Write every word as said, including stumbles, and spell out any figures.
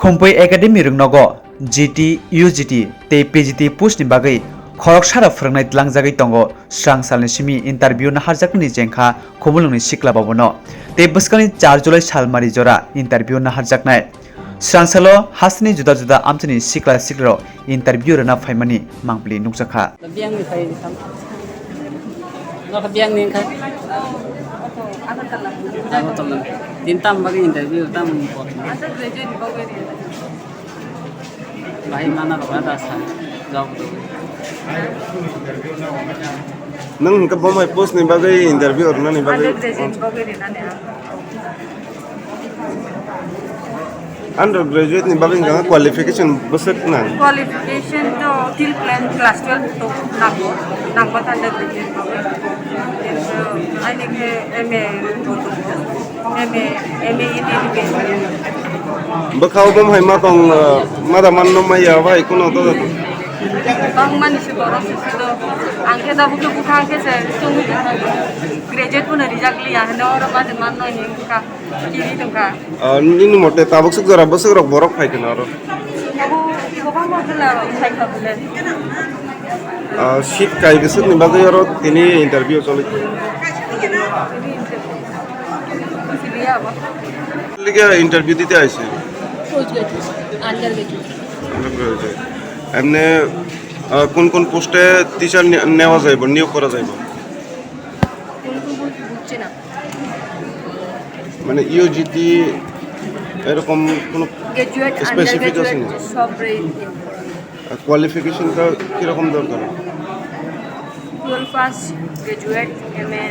Khumpui Academy rwngnogo G T, U G T tei P G T post ni bagwi khoroksa rok phwrwngnai tlangjagwi tongo. Srangsalni simi interview naharjaknani jengkha Khumulwngni sikla babono tei bwskangni char July salmari jora interview naharjaknai. Srangsalo hasteni juda juda amchaini sikla siklarok interview rwna phaimani mangpili nukjakha. Biyang ni phai tam. Nok biyang ni kha. Agartala. Agartala. Tin tam bagi interview tam. Asa graduate ni bagwi ri. Bahai mana rok ada sa. Jawab do. Nang hingke bomai post ni bagwi interview rwna ni bagwi. Undergraduate ni bagwi hwnka qualification bwswk nang? Qualification to till plan class twelve to nango, nango undergraduate bagwi. Aini khe M A, M A, M A in education. Bwkha o bom hai ma tong, uh, ma da man no maya bai kuno to. Bang mani se borok se se do. Ang khe da bukhe bukha ang khe se chwngwi tongkha. Graduate bo no rijak liya hwnwi oro ma de man no hwnwi bukha. Kiri tongkha. Ah, nini mote tabuk swk jora bwswk rok borok phai kheno oro? Abo kwbangma jora rok phai kha bole. Ah, seat kai bwswk ni bagwi oro tini interview choli kha. Liga interview dite aise. Post graduate, undergraduate. Undergraduate. এমনি, আহ, কোন কোন পোস্টে টিচার নে-, নেওয়া যাইব, নিয়োগ করা যাইব? কোন কোন পোস্ট বুঝছি না। মানে ইউজিটি এরকম কোনো গ্র্যাজুয়েট, স্পেসিফিক আছে না? আন্ডারগ্র্যাজুয়েট সব রে-। আর কোয়ালিফিকেশনটা কিরকম দরকার? Twelve pass, graduate, MA.